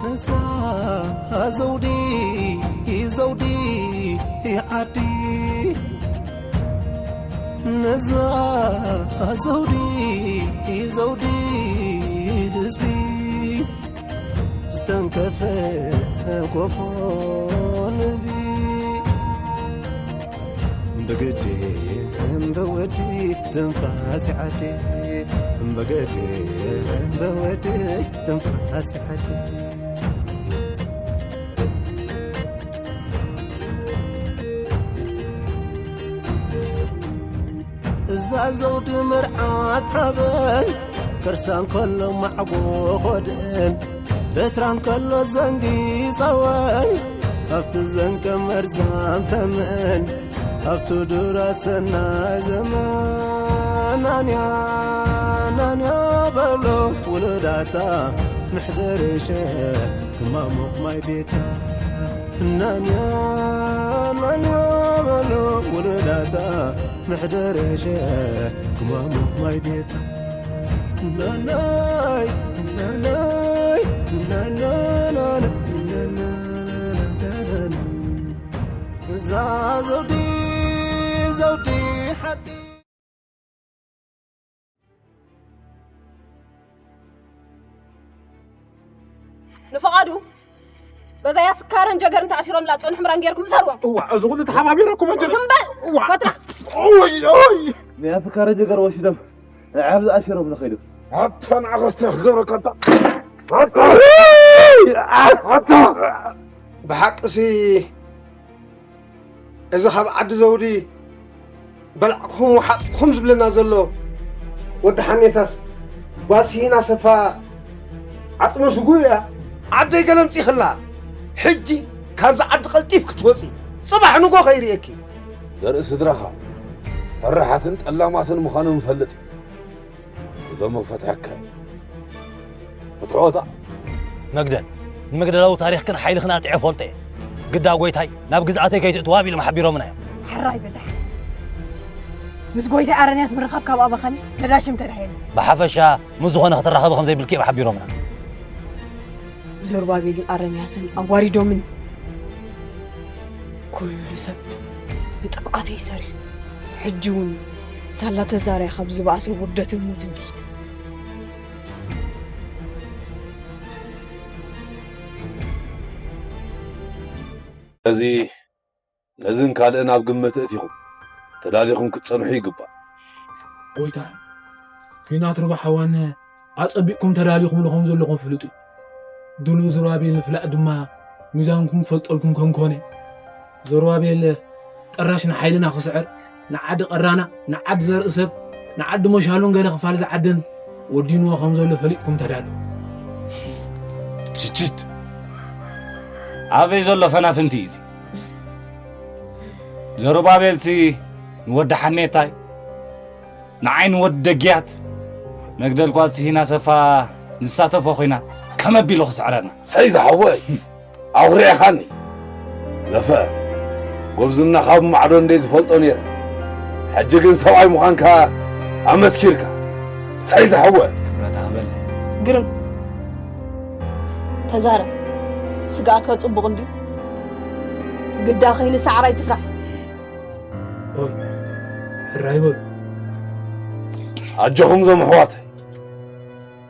ነዛ ዘውዲ ዘውዲ ዓዲ፣ ነዛ ዘውዲ ዘውዲ ህዝቢ፣ ዝተንከፈ ጎፎ ንህቢ። ብግዲ እምበወዲ ትንፋስ ዓዲ፣ ብግዲ እምበወዲ ትንፋስ ዓዲ። እዛ ዘውዲ መርዓት ሓበን፣ ከርሳ እንከሎ ማዕጎ ኾድእን፣ በትራ እንከሎ ዘንጊ ጸወን፣ ኣብቲ ዘንቀ መርዛም ተመን፣ ኣብቲ ዱራ ሰናይ ዘመን። ናንያ ናንያ በሎ ውሉዳታ፣ ምሕደርሸ ክማሙቕ ማይ ቤታ። ናንያ ናንያ በሎ ውሉዳታ፣ ምሕደርሸ ክማሙቕ ማይ ቤታ። ናናይ ናናይ ናናናና ናናናና። እዛ ዘውዲ ዘውዲ ሓቂ። ንፍቓዱ በዛ ኣፍካረን ጀገርን ተኣሲሮም ላፀኑ ሕምራን ጌርኩም ዝሰርዎም። እዋ፣ እዚ ኩሉ ተሓባቢረኩም ኣጀል። እምበር እዋ። ፈትራ። ኦይ፣ ኦይ። ናይ ኣፍካረ ጀገር ወሲዶም ንዓብ ዝኣሲሮም ንኸይዱ። ኣታ ንዓኸስተ ክገብረካ ኣታ። ኣታ። ኣታ። ብሓቅሲ እዚ ካብ ዓዲ ዘውዲ በላዕኩም ወሓጥኩም ዝብለና ዘሎ ወዲ ሓኔታስ ጓል ስሂን ኣሰፋ ዓጽመ ስጉ እያ። ዓደይ ገለምጺ ክላ ሕጂ ካብዚ ዓዲ ቀልጢፍ ክትወጺ ጽባሕ ንጎ ከይርእየኪ። ዘርኢ ስድራኻ ፈራሓትን ጠላማትን ምዃኖም እፈልጥ። ሎሚ ክፈትሐካ። ፍትሖታ። መግደል። ንመግደላዊ ታሪኽክን ሓይልኽን ኣጥዕየ ፈልጦ እየ። ግዳ ጎይታይ ናብ ግዝኣተይ ከይትእትዋ ቢሎም ሓቢሮምና እዮም። ሕራይ በዳሕ። ምስ ጎይታይ ኣረንያስ ምርኻብ ካብ ኣባኻኒ ነዳሽም ተዳሂሉ። ብሓፈሻ ምስ ዝኾነ ክትራኸቢ ከም ዘይብልኪ እዮም ሓቢሮምና። ዘሩባቤልን ኣረንያስን ኣዋሪዶምን ኩሉ ሰብ ንጥፍኣተይ ሰሪሑ። ሕጂ እውን ሳላ ተዛርያ ካብ ዝበኣሰ ውርደትን ሞትን ድሒነ። እዚ ነዝን ካልእን ኣብ ግምት እቲኹም ተዳሊኹም ክትጸንሑ ይግባእ። ጎይታ፣ ኲናት ሩባ ሓዋነ ኣጸቢቕኩም ተዳሊኹምሉ ከም ዘለኹም ፍሉጥ እዩ። ድሉው ዘሩባቤል ንፍላጥ ድማ ሚዛንኩም ክፈልጠልኩም ከም ኮነ። ዘሩባቤል ጠራሽ ንሓይልና ክስዕር፣ ንዓዲ ቀራና፣ ንዓዲ ዘርኢ ሰብ፣ ንዓዲ መሻሉን ገለ ክፋል ዝዓድን ወዲንዎ ከም ዘሎ ፈሊጥኩም ተዳለዉ። ችችት! ኣበይ ዘሎ ፈናፍንቲ እዩ እዚ? ዘሩባቤልሲ ንወዲ ሓኔታይ፣ ንዓይ ንወዲ ደግያት፣ መግደል ጓል ስሂና ሰፋ ንሳተፎ ኹናት ከመ ኣቢሉ ክስዕረና? ሰይ ዝሓወይ፣ ኣኹሪዕኻኒ። ዘፈ፣ ጎብዝናኻ ብማዕዶ እንደ ዝፈልጦ ነይረ። ሕጂ ግን ሰብኣይ ምዃንካ ኣመስኪርካ። ሰይ ዝሓወ። ክብረት ሃበለይ። ግርም። ተዛረብ። ስግኣትካ ጽቡቕ እንድዩ። ግዳ ከይንሰዓር ኣይትፍራሕ። ኦይ፣ ሕራይ በሉ። ኣጆኹም ዞም ኣሕዋተይ።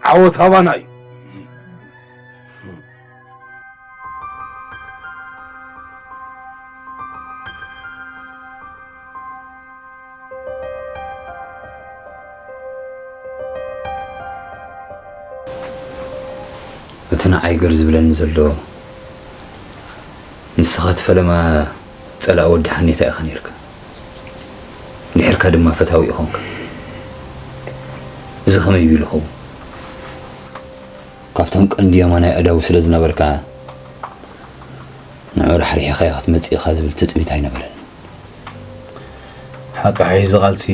ዓወት ሃባና እዩ። እቲ ንዓይ ገር ዝብለኒ ዘሎ፣ ንስኻ እቲ ፈለማ ጸላኢ ወዲ ሓኔታ ኢኻ ነይርካ። ድሕርካ ድማ ፈታዊ ኢኾንካ። እዚ ከመይ ቢሉ ይኸውን? ካብቶም ቀንዲ የማናይ ኣእዳዉ ስለ ዝነበርካ፣ ንዑ ራሕሪሕኻዮ ክትመጽእ ኢኻ ዝብል ትጽቢት ኣይነበረንን። ሓቂ ሓይዚ ቃልሲ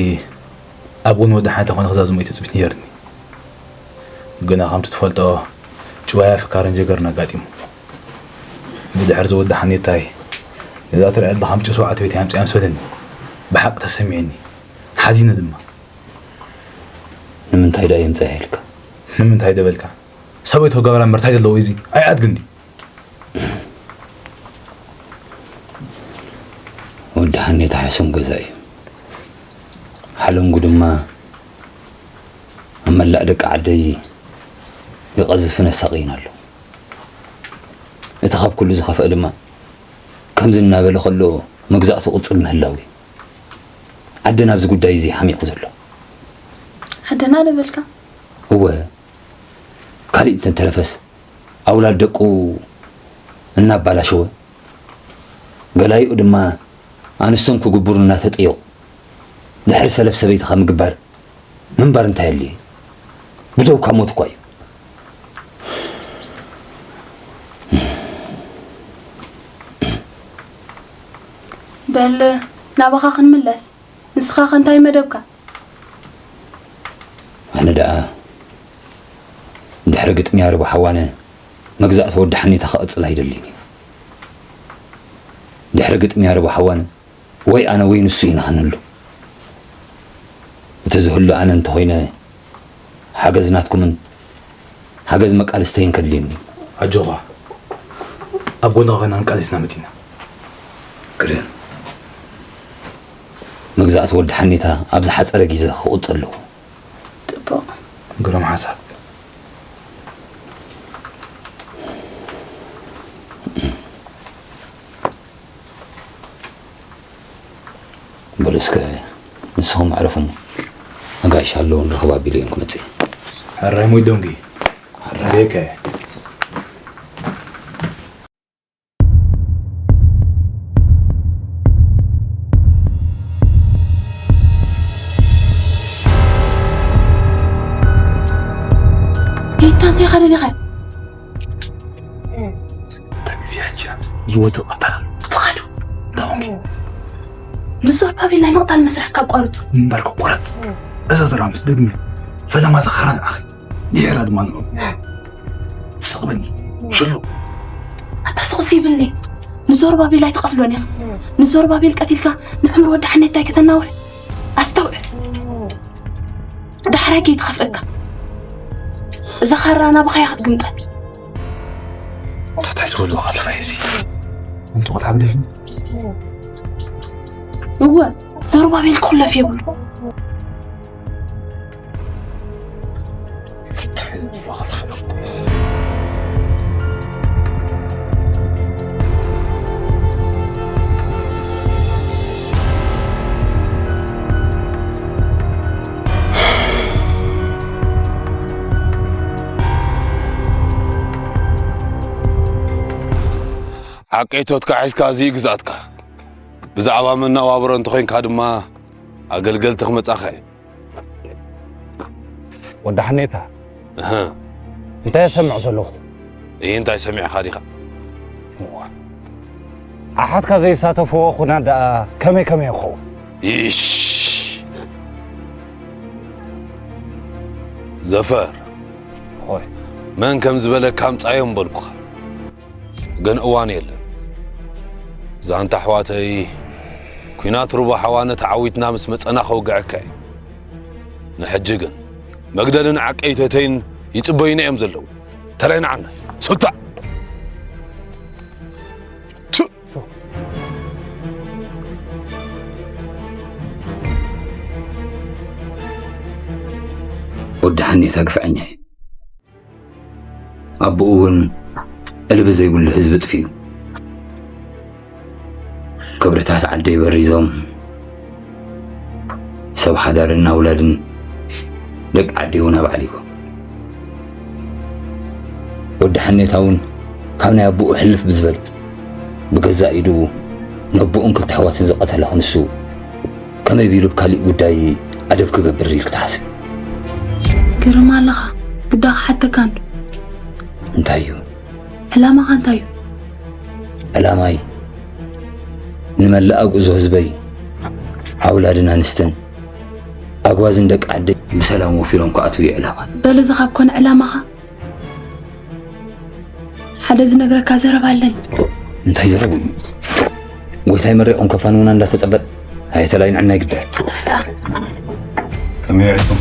ኣብ ጎኒ ወዲ ሓኔታ ኮነ ክዛዝሞ እዩ ትጽቢት ነይርኒ። ግና ከምቲ ትፈልጦ ጭዋያ ፍካርን ጀገርን ኣጋጢሙ። ብድሕሪ እዚ ወዲ ሓኔታይ ነዛ ትሪኣ ዘለኻ ምጭው ሰብዓተ ቤት ኣምፅኣ ምስ በለኒ ብሓቂ ተሰሚዕኒ። ሓዚነ ድማ። ንምንታይ ደኣ የምፅኣ ኢልካ? ንምንታይ ደበልካ? ሰበይቱ ክገብራ እምበር እንታይ ዘለዎ እዩ እዚ? ኣይኣድግን ድዩ? ወዲ ሓኔታ ሕሱም ገዛ እዩ። ሓለንጉ ድማ ኣብ መላእ ደቂ ዓደይ ይቐዝፍን የሳቕይን ኣሎ። እቲ ካብ ኩሉ ዝኸፍአ ድማ ከምዚ እናበለ ከሎ መግዛእቱ ቅጽል ምህላው እዩ። ዓደና ኣብዚ ጉዳይ እዚ ሓሚቑ ዘሎ። ዓደና ዶ በልካ? እወ፣ ካሊእ እንተንተረፈስ ኣውላድ ደቁ እናባላሸወ፣ ገላይኡ ድማ ኣንስቶም ክግብሩ እናተጠየቑ፣ ድሕሪ ሰለፍ ሰበይትኻ ምግባር ምንባር እንታይ ኣድልዩ? ብደውካ ሞት እኳ እዩ። በል ናባኻ ክንምለስ። ንስኻ ከ እንታይ መደብካ? ኣነ ደኣ ድሕሪ ግጥሚ ኣረቡ ሓዋነ መግዛእቲ ወዲ ሓኔታ ክቕጽል ኣይደልን እየ። ድሕሪ ግጥሚ ኣረቡ ሓዋነ ወይ ኣነ ወይ ንሱ ኢና ክንህሉ። እቲ ዝህሉ ኣነ እንተኾይነ ሓገዝ ናትኩምን ሓገዝ መቃልስተይን ከድልየኒ እዩ። ኣጆኻ፣ ኣብ ጎንኻ ኮይና ክንቃለስና መጺና። ግርም። መግዛእቲ ወዲ ሓኔታ ኣብ ዝሓጸረ ግዜ ክቕጽል ኣለዎ። ጽቡቕ። ግሩም ሓሳብ። በሉ እስከ ንስኹም ኣዕርፉ እሞ። ኣጋይሽ ኣለዉ ንረኽባ ኣቢለ እዮም ክመጽእ። ሕራይ ሞይ ዶንጊ። ጽሬከ። ጌታ እንታይ ኻደ ዲኻ? እታ ግዜ ሕጂ ዝወደቐ እታ ፍቓዱ። እንታይ ኾንኪ? ንዞርባቤል ናይ ምቕታል መስርሕካ ኣቋርጹ። እምበር ክቆረጽ። እዛ ዘረባ ምስ ደግመ ፈለማ ዝኻራ ንዓኺ። ድሒራ ድማ ንዑ። ስቕ በሊ። ሽሉ። ኣታ ስቕ ይብልኒ። ንዞርባቤል ኣይትቐትሎን ኢኻ። ንዞርባቤል ቀቲልካ ንዕምሪ ወዲ ሓኔታ ኣይክተናውሕ። ኣስተውዕል። ዳሕራይ ከይትኸፍአካ። እዛ ኻራ ናባኻ እያ ክትግምጠል። እንታይ ዝበልዎ ኸልፋ እዚ? ኣንቲ ቆልዓ ግደፍኒ። እወ፣ ዘሩባቤል ክኹለፍ የብሉ። እንታይ ዝበልዎ ኸልፋ እዚ? ዓቀይቶትካ ሒዝካ እዚ ግዝኣትካ። ብዛዕባ መነባብሮ እንተኾይንካ ድማ ኣገልገልቲ ክመጻኻ እየ። ወዲ ሓኔታ፣ እህ። እንታይ እሰምዕ ዘለኹ? እይ፣ እንታይ ሰሚዕኻ ዲኻ? ኣሓትካ ዘይሳተፍዎ ኹናት ደኣ ከመይ ከመይ ይኸውን? ይሽ! ዘፈር፣ ሆይ። መን ከም ዝበለካ ኣምጻዮም በልኩኻ። ግን እዋን የለን። ዛንታ ኣሕዋተይ፣ ኲናት ሩባ ሓዋነ ተዓዊትና ምስ መጸና ከውግዐካ እየ። ንሕጂ ግን መግደልን ዓቀይተተይን ይጽበዩና እዮም ዘለዉ። ተለይ ንዓና። ሱታ! ቱ! ወዲ ሓኔታ ግፍዐኛ እዩ። ኣቦኡ እውን ዕልቢ ዘይብሉ ህዝቢ ጥፊኡ። ክብርታት ዓደይ በሪዞም፣ ሰብ ሓዳርን ኣውላድን ደቂ ዓደይ እውን ኣብ ዓሊጎም። ወዲ ሓኔታ እውን ካብ ናይ ኣቦኡ ሕልፍ ብዝበል ብገዛእ ኢዱ ነቦኡን ክልተ ኣሕዋቱን ዝቐተለ ክንሱ ከመይ ቢሉ ብካሊእ ጉዳይ ኣደብ ክገብር ኢልክ ትሓስብ? ግርም ኣለኻ። ግዳ ክሓተካ እንዶ። እንታይ እዩ? ዕላማኻ እንታይ እዩ? ዕላማይ ንመላእ ኣግእዞ ህዝበይ፣ ኣውላድን ኣንስትን፣ ኣግባዝን ደቂ ዓደይ ብሰላም ወፊሮም ክኣትዉ እዩ ዕላማ። በል እዚ ካብ ኮነ ዕላማኻ ሓደ ዝነግረካ ዘረባ ኣለኒ። እንታይ ዘረባ እዩ? ጎይታይ መሪቑን ከፋን እውን እንዳተጸበጥ ኣይተላይን ዕናይ ግዳይ። ከመይ ኢኹም?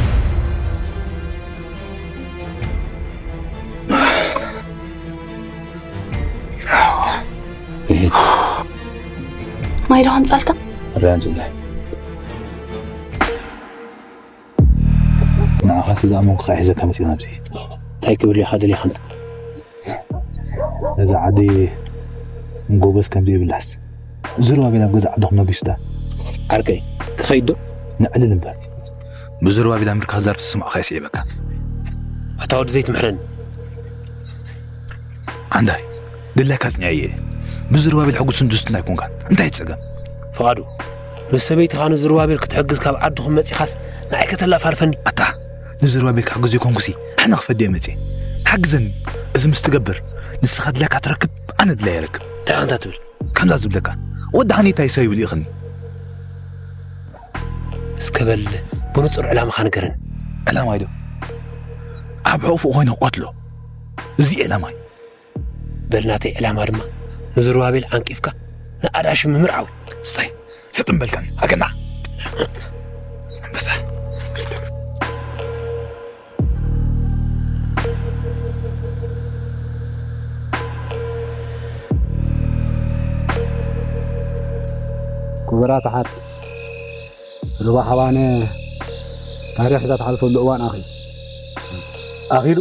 ኢሉ ከምጻልካ? ርኣን ዝብላይ። ንዓኻስ እዛ ኣመንኩኻ ሒዘካ መጺእና ኣብዚ። እንታይ ክብል ኢኻ ደሊኻ? እዛ ዓዲ ጎበዝ ከም ዘይብላስ። ዙርባቤል ኣብ ገዛ ዓድኹም ነጊሱታ። ዓርከይ፣ ክኸይድ ዶ? ንዕልል እምበር። ብዙርባቤል ኣምርካ ዛር ትስምዖ ከይስዒበካ። ኣታ ወዲ ዘይትምሕረኒ። ኣንታይ፣ ድላይካ ጽንዓየ። ብዙርባቤል ሕጉስን ድስቱን ኣይኮንካን። እንታይ ጸገም? ፍቓዱ፣ ምስ ሰበይትኻ ንዝሩባቤል ክትሕግዝ ካብ ዓድኹም መጺኻስ ንዓይ ከተላፋልፈኒ? ኣታ፣ ንዝሩባቤል ክሕግዝ ይኮንኩሲ፣ ሕነ ክፈዲ እየ መጺኤ። ሓግዘኒ። እዚ ምስ ትገብር፣ ንስኻ ድላይካ ትረክብ፣ ኣነ ድላይ ይረክብ። እንታይ ኢኻ እንታ ትብል? ከምዛ ዝብለካ፣ ወዲ ሓኔታይ ሰብ ይብል ኢኽኒ። እስከ በል፣ ብንጹር ዕላማኻ ንገረኒ። ዕላማይ ዶ? ኣብ ሕቑፉ ኮይነ ክቐትሎ። እዚ ዕላማይ። በል ናተይ ዕላማ ድማ ንዝሩባቤል ዓንቂፍካ ንኣዳሽ ምምርዓው። ሳይ፣ ሰጥ እምበልካን፣ ኣገናዕ። ኣንበሳ። ክቡራት ኣሓት፣ ሩባ ሓባነ ታሪኽ ሒዛ ትሓልፈሉ እዋን ኣኺሉ። ኣኺሉ?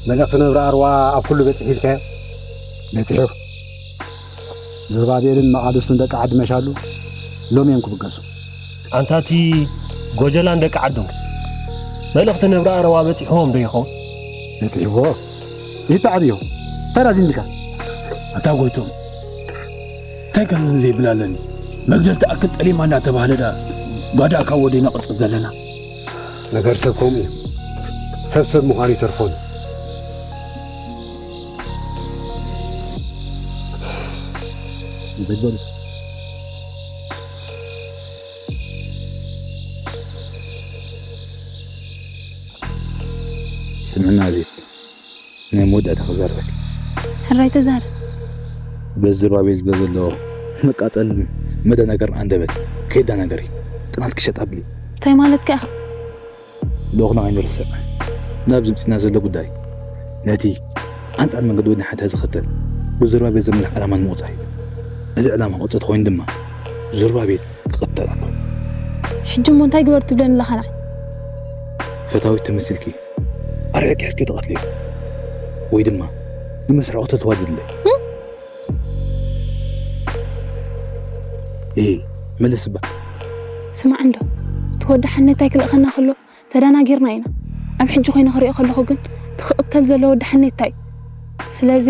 መልእኽቲ ነብሪ ኣርዋ ኣብ ኩሉ በጺሑ ኢልካዮ? በጺሑ። ዞርባቤልን መቓልስቱን ደቂ ዓዲ መሻሉ ሎሚ እዮም ክብገሱ። ኣንታ እቲ ጎጀላን ደቂ ዓዱን መልእኽቲ ነብሪ ኣርዋ በጺሕዎም ዶ ይኸውን? በጺሕዎ። ይተዓብዮ። እንታይ ዳዚንካ? ኣታ ጎይቶም፣ እንታይ ከ ዘይብል ኣለኒ? መግደል ትኣክል ጠሊማ እናተባህለ ዳ ጓዳ ካብ ወደይ ነቕጽ ዘለና? ነገር ሰብ ከምኡ እዩ። ሰብ ሰብ ምዃኑ ይተርፎን። ይበልበሉ። ስምዕና ኣዜብ፣ ናይ መወዳእታ ክዛረበኪ። ሕራይ ተዛረብ። በዚ ሩባቤል ዝበ ዘሎ መቃጸልን መደናገርን ኣንደበት ከይዳናገሪ፣ ቅናት ክሸጥ ኣብሊ። እንታይ ማለትካ ኢኻ? ልኡኽና ኣይንርስዕ። ናብ ዝምጽና ዘሎ ጉዳይ፣ ነቲ ኣንጻር መንገዲ ወዲ ሓንታ ዝኽተል፣ ብዝሩባቤል ዘምልኽ ዕላማ ንምውጻእ እዩ። እዚ ዕላማ ክቕጽል ተኾይኑ ድማ፣ ዝሩባቤል ክቕተል ኣለዎ። ሕጂ እሞ እንታይ ግበር ትብለኒ ኣለኻ ንዓይ? ፈታዊት ተመሲልኪ ኣርሒቕኪ ሒዝኪ ትቐትልዮ፣ ወይ ድማ ንመስርሒ ቅትለት ትዋድድለይ። እም? እሂ፣ መለስ እባ። ስማዕ እንዶ፣ እቲ ወዲ ሓኔታይ ክልእኸና ከሎ ተደናጊርና ኢና። ኣብ ሕጂ ኮይነ ክሪኦ ከለኹ ግን፣ እቲ ክቕተል ዘለዎ ወዲ ሓኔታይ እዩ። ስለዚ፣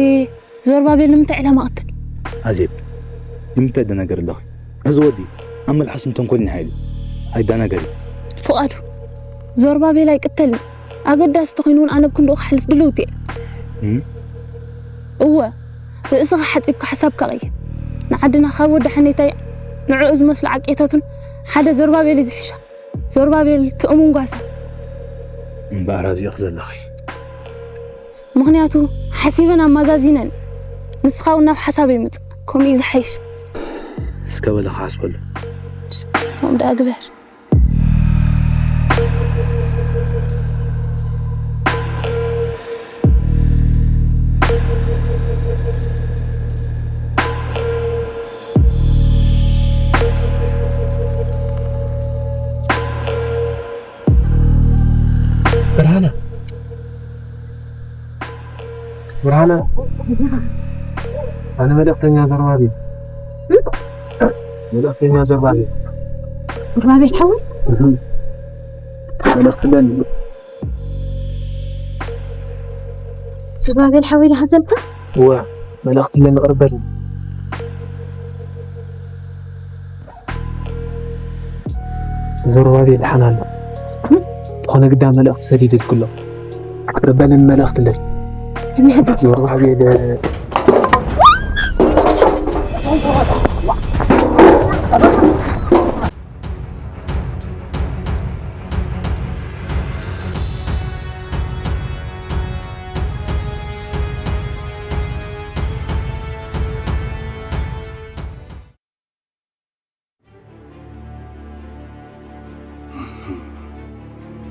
ዞርባቤል ንምንታይ ዕላማ ቅትል? ኣዜብ፣ ንምንታይ ደናገር ኣለኺ? እዚ ወዲ ኣብ መልሓሱን ተንኮልን ሓይሉ ኣይዳናገሪ። ፍቓዱ፣ ዞርባቤል ኣይቅተልን። ኣገዳሲ ተኾይኑ እውን ኣነ ብክንድኡ ክሓልፍ ድልውቲ እየ። እም? እወ፣ ርእስኻ ሓጺብካ ሓሳብካ ቀይር። ንዓድና ካብ ወዲ ሓኔታይ ንዕኡ ዝመስሉ ዓቄታቱን ሓደ ዞርባቤል እዩ ዝሕሻ። ዞርባቤል ትእሙን ጓሳ። እምበኣር ኣብዚ ኢኺ ዘለኺ። ምኽንያቱ ሓሲበን ኣማዛዚነን። ንስኻ እውን ናብ ሓሳብ ይምጽእ። ከምኡ እዩ ዝሓይሽ። እስከ በለ ክሓስበሉ። ከምኡ ደኣ ግበር። ብርሃነ፣ ብርሃነ፣ ኣነ መልእኽተኛ ዘሩባቤል፣ መልእኽተኛ ዘሩባቤል። ዘሩባቤል ሓወይ? እህ። መልእኽቲ ኣለኒ። ዘሩባቤል ሓወይ ዲኻ ዘልካ? እወ፣ መልእኽቲ ኣለኒ፣ ቅርበልኒ። ዘሩባቤል ደሓን ኣሎ። ዝኾነ ግዳ መልእኽቲ ሰዲደልኩ ኣሎ። ቅርበልኒ፣ መልእኽቲ ኣለኒ። ዘሩባቤል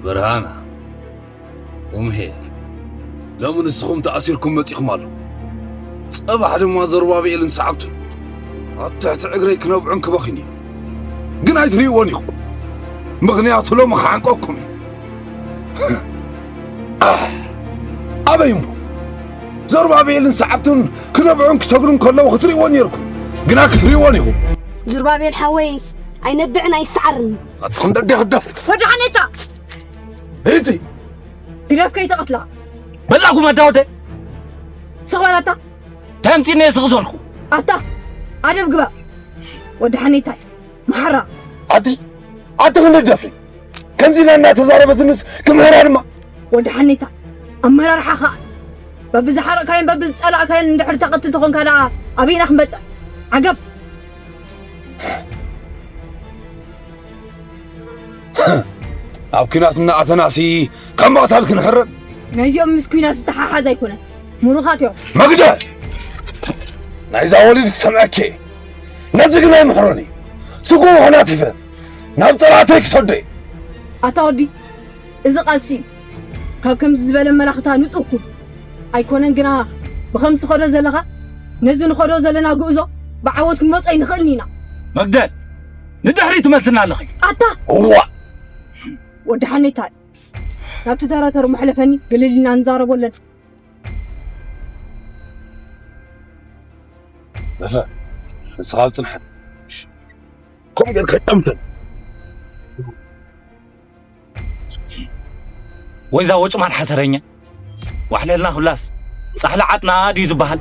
ብርሃና፣ ኡምሄ፣ ሎሚ ንስኹም ተኣሲርኩም መጺኹም ኣለኹም። ጸባሕ ድማ ዘሩባቤልን ሰዓብቱን። ኣብ ትሕቲ እግረይ ክነብዑን ክበኽዩን እዮም። ግን ኣይትርእይዎን ኢኹም። ምኽንያቱ ሎሚ ክዓንቀኩም እዩ። ኣበይ እሞ? ዘሩባቤልን ሰዓብቱን ክነብዑን ክሰግሩን ከለዉ ክትርእይዎ ነይርኩም። ግና ክትርእይዎን ኢኹም። ዙርባቤል ሓወይ ኣይነብዕን ኣይሰዓርን። ኣትኹም ደደ ክደፍ። ወዲ ሓኔታ! እቲ ግደፍ ከይተቐትላ። በላኩም ኣዳ ወደ። ስቕ በል ኣታ። ተምፂ ነይ ስቕ ዘልኩ። ኣታ ኣደብ ግበር። ወዲ ሓኔታይ መሓራ። ኣቲ ኣቲ ክንደፍ። ከምዚ ኢላ እናተዛረበትንስ ክምህራ ድማ። ወዲ ሓኔታ ኣመራርሓ ኸኣ በብዝሓረቕካዮን በብዝጸላእካዮን እንድሕር ተቐትል ተኾንካ ደኣ ኣበይና ክንበጽሕ? ዓገብ። ኣብ ኲናት እናኣተናሲ ካብ ምቕታል ክንሕረን። ናይዚኦም ምስ ኲናት ዝተሓሓዝ ኣይኮነን። ምሩኻት እዮም። መግደ! ናይዛ ወሊድ ክሰምዐኪ እየ። ነዚ ግን ኣይምሕሮን እዩ። ስጉም ሆናት ይፈ ናብ ጸላእተይ ክሰዶ እዩ። ኣታ ወዲ፣ እዚ ቃልሲ እዩ። ካብ ከምዚ ዝበለ መላኽታ ንጹህ ኩን። ኣይኮነን ግና ብኸምዚ ኸዶ ዘለኻ ነዚ ንኸዶ ዘለና ጉዕዞ ብዓወት ክንመጾ ኣይንኽእልን ኢና። መግደል፣ ንድሕሪት ትመልስና ኣለኺ። ኣታ እዋ! ወዲ ሓኔታይ፣ ናብቲ ተረተሩ መሕለፈኒ ግልል ኢና ንዛረቦ ኣለና። እህ፣ ንስኻ ኣብ ጽንሓት። ከምኡ ጌርካ ጠምተን። ወይዛ ወጭማን ሓሰረኛ። ዋሕለልና ክብላስ ጻሕሊ ዓጥና ድዩ ዝበሃል?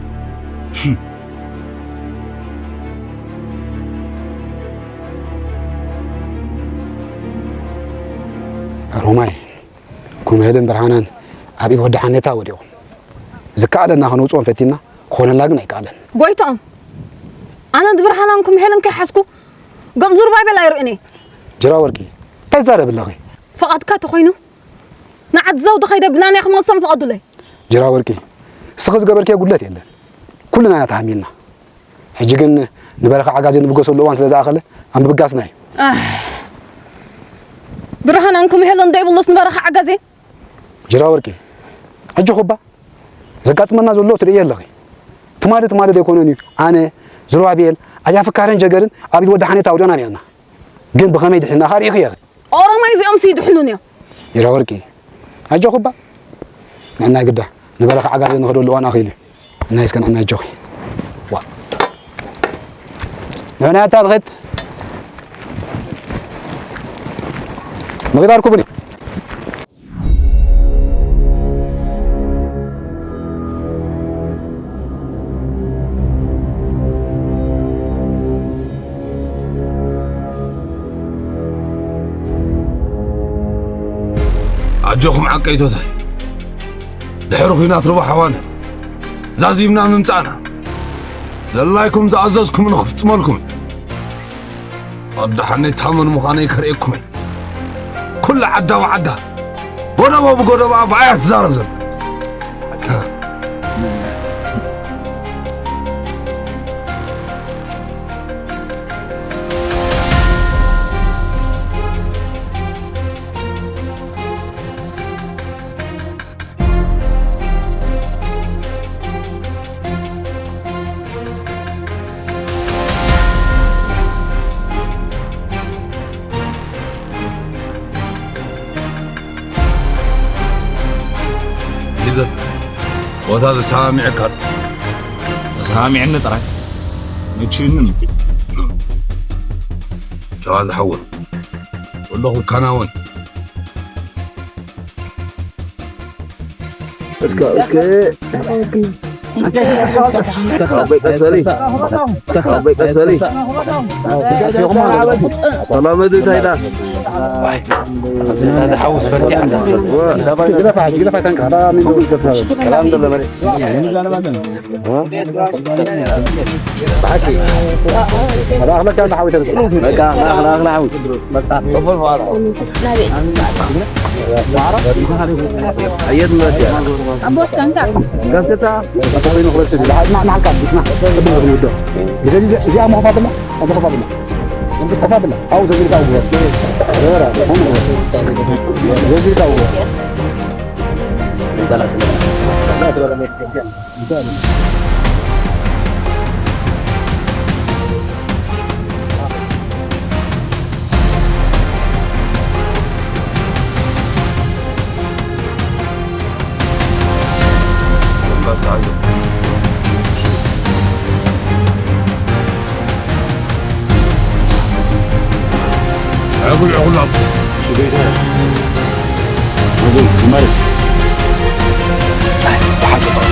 ሮማይ፣ ኩምሄልን ብርሃናን ኣብ ኢድ ወዲ ሓኔታ ወዲቖም። ዝከኣለና ከነውጽኦም ፈቲና፣ ክኾነልና ግን ኣይከኣለን። ጎይትኦም፣ ኣነ ንብርሃናን ኩምሄልን ከይሓዝኩ ገጽ ዙርባቤል ኣይርእን እየ። ጅራ ወርቂ፣ እንታይ ትዛረቢ ኣለኺ? ፍቓድካ ተኾይኑ፣ ንዓዲ ዘውዲ ከይደ ብናንያ ክመልሶም ፍቐዱለይ። ጅራ ወርቂ፣ እስኺ ዝገበርክዮ ጉድለት የለን። ኩልና ኢና ተሃሚልና። ሕጂ ግን ንበረኻ ዓጋዜ ንብገሰሉ እዋን ስለ ዝኣኸለ ኣብ ምብጋስና እዩ። ኣህ፣ ብርሃን ኣንኩም ሄለን ዘይብሉስ ንበረኻ ዓጋዜ? ጅራ ወርቂ፣ ኣጆኺ እባ ዘጋጥመና ዘሎ ትርእዮ ኣለኺ። ትማሊ ትማሊ ዘይኮነን እዩ። ኣነ፣ ዝሩባቤል፣ ኣያ ፍካርን ጀገርን ኣብ ኢድ ወዲ ሓኔታ ኣውዲቕና ነርና። ግን ብኸመይ ድሒንና ኸኣ ርኢኺ ኢኺ። ኦሮማይ እዚኦም ሲ ይድሕኑን እዮም። ጅራ ወርቂ፣ ኣጆኺ እባ። ንዕና ግዳ ንበረኻ ዓጋዜ ንኸደሉ እዋን ኣኺሉ እዩ። ናይ እስከ ንዕና ኣጆኺ። ዋ። ንዕና እታ ትኸድ። መግዳር ኩብኒ። ኣጆኹም ዓቀይቶታይ፣ ድሕሪ ኲናት ሩባ ሓዋነ ዛዚምና ምምጻእና፣ ዘላይኩም ዝኣዘዝኩምኒ ክፍጽመልኩም። ወዲ ሓኔታ መን ምዃነይ ከርእየኩም እየ። ኩላ ዓዳ ብዓዳ፣ ጎደቦ ብጎደቦኣ ብኣያ ትዛረብ ዘላ። ይዘት ቦታ ተሰማሚዕካ። ተሰማሚዕኒ ጥራይ ምችእኒ። ሸዋ ዝሓወት ወሎ ክከናወን። እስከ እስከ አቤት ቀሰሊ። አቤት ቀሰሊ። ሰላም ታይዳ። ሓውስ በርቲያ። ግደፋ፣ ግደፋ፣ ተንካ። ሰላም ደለ መሬት። ብሓቂ። ኣብ ኣኽላ ሲያም ሓዊ ተብስ። በቃ፣ ኣኽላ፣ ኣኽላ፣ ኣኽላ ሓዊ። በቃ። ኣየት መረጃ? ኣቦስ ካንካ። ጋስከታ። በቃ፣ ኮይኑ ክረስ፣ ዝሓ-፣ ና-፣ ናልካ፣ ና፣ ቅድም ዝብል ውዶ። እዚ፣ እዚ፣ እዚኣ መኸፋ ብላ፣ ኣብ መኸፋ ብላ። መኸፋ ብላ። ኣው ዘዝልካ ውዶ። ዘበራ፣ ዘዝልካ ውዶ። ይባላል። ይባላል። ቁልዑ ኩሎም። ሽገይታ። ኣዞይ፣ ይማረክ። ኣይ፣ ብሓቂ ጥዑም።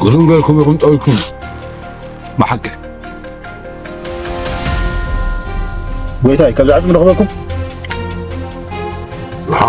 ግርም ጌርኩም ኢኹም ጠዊኩም። ብሓቂ። ጎይታይ፣ ካብዚ ዓጽሚ ንረኽበኩም። ሃ።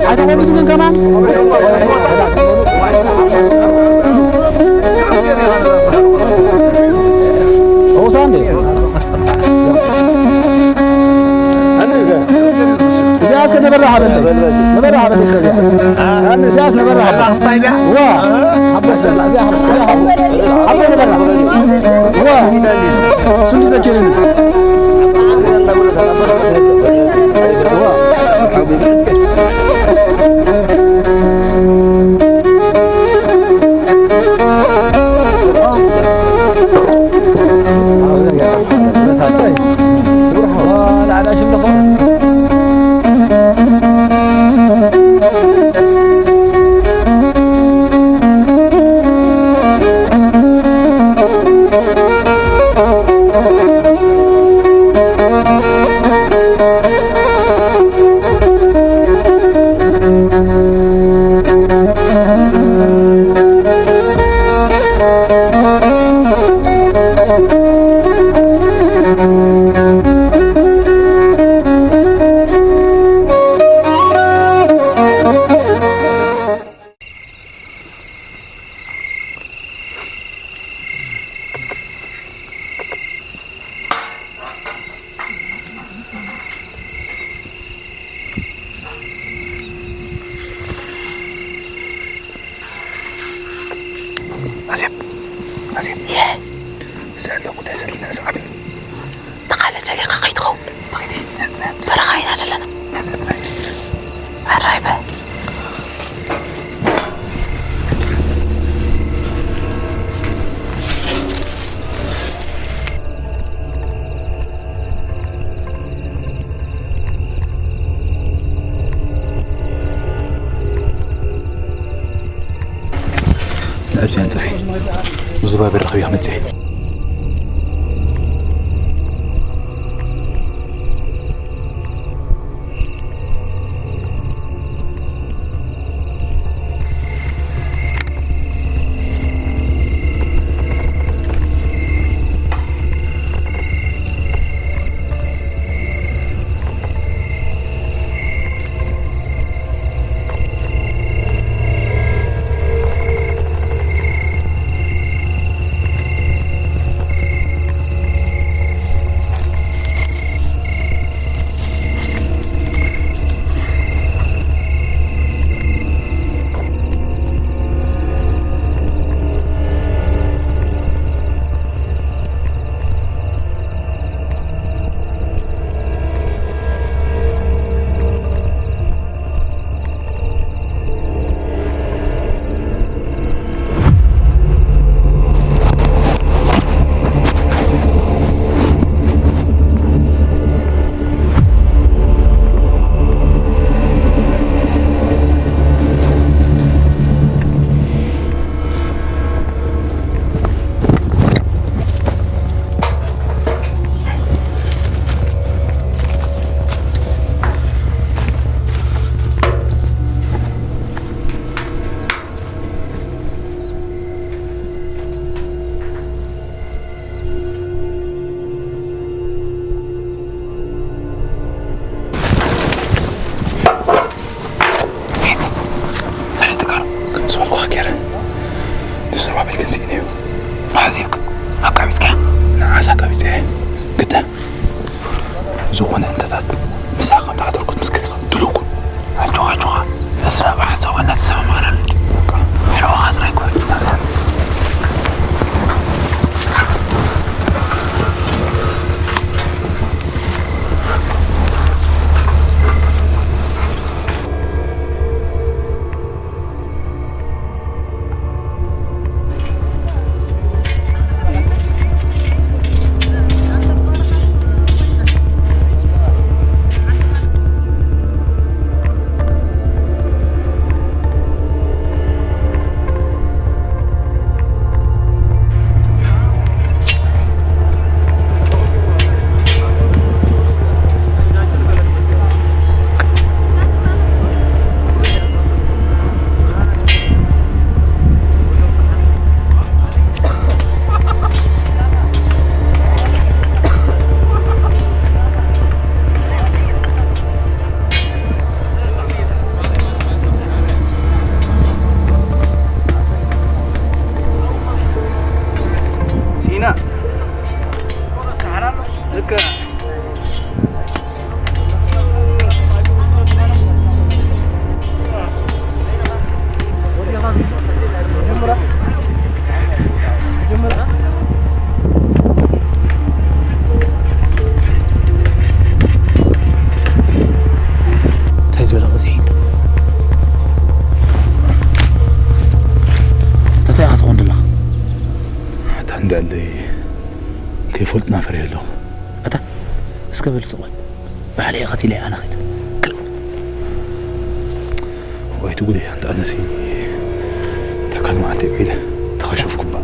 ኣይተመልሱን ከማን። ኦሳንዴ። እዚኣ እስከ ነበራ ሓበለይ። ነበራ ሓበለይ እስከ እዚኣ። እዚኣ እስከ ነበራ ሓበለይ። ዋ። ሓቦ እስከ እዚኣ ሓቦ። እዚኣ ሓቦ። ሓቦ ነበራ። ዋ። ሱንዲ ዘኪርኒ። ዋ። ኣዜብ፣ ኣዜብ። የ። እዛ ኣለኹ እንታይ ሰሊና ሰዓብ። ተኻለ ደሊኻ ከይትኸውን። በረኻ ኢና ዘለና። ኣራይ በ። ናብዚኣን ጽፊ። ብዙ ባቤ ረኸቢ ክመጽእ እየ። እንዳለይ ከይፈልጥና ፈሪሀ ኣለኹ። ኣታ እስከ በል ስቕ በል። ባዕለይ እየ ቀቲለያ ኣነ ኸይደ። ክል። ወይ ትጉድ እያ፣ እንተ ኣነሲ ተካል መዓልቲ ውዒለ ተኸሸፍኩ እባ።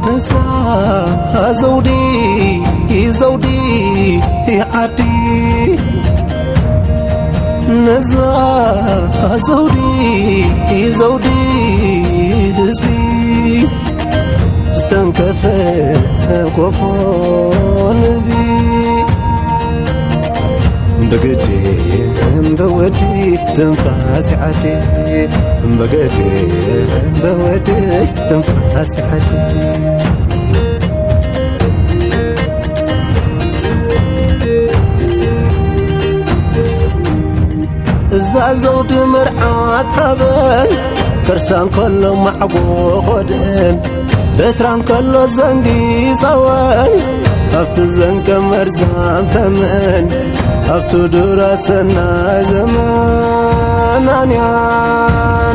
ንሳ ዘውዲ፣ ዘውዲ ዓዲ፣ ነዛ ዘውዲ፣ ዘውዲ ህዝቢ ዝተንከፈ ኮፎ ንቢ። ብግዲ እምበወዲ ትንፋስ ዓዲ፣ ብግዲ እምበወዲ ትንፋስ ዓዲ። እዛ ዘውዲ መርዓት ሓበን፣ ከርሳ እንከሎ ማዕጎ ኾድእን፣ በትራ እንከሎ ዘንጊ ጸወን፣ ኣብቲ ዘንገ መርዛም ተመን፣ ኣብቲ ዱራ ሰናይ ዘመን። ናንያ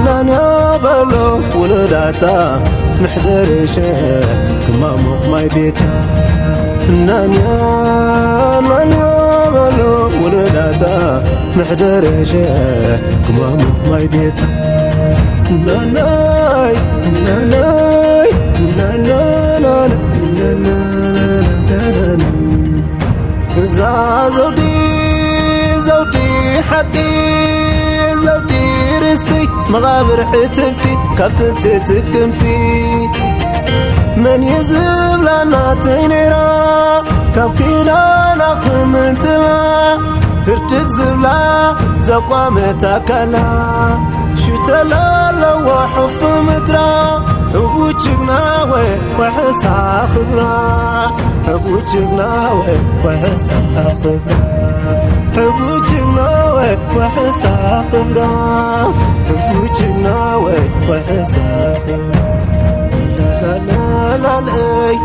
ናንያ በሎ ውሉዳታ፣ መሕደሪ ሸክማሙቕ ማይ ቤታ። ናንያ ናንያ በሎ ውሉዳታ፣ መሕደሪ ሸክማሙቕ ማይ ቤታ። ናናይ ናናይ ናናናና ናናናና። እዛ ዘውዲ፣ ዘውዲ ሓቂ፣ ዘውዲ ርስቲ፣ መቓብር ዕትብቲ ካብ ጥንቲ ጥቅምቲ። መን እዩ ዝብላ ናተይ ነይራ ካብ ኪዳና ክምንጥላ፣ ህርድግ ዝብላ ዘቋመት ኣካላ፣ ሽተላ ኣለዋ ሕፉ ምድራ፣ ሕቡችግናወ ወሕሳ ኽብራ፣ ሕቡችግናወ ወሕሳ ኽብራ፣ ሕቡችግናወ ወሕሳ ኽብራ፣ ሕቡችግናወ ወሕሳ ኽብራ። ላላላላለይ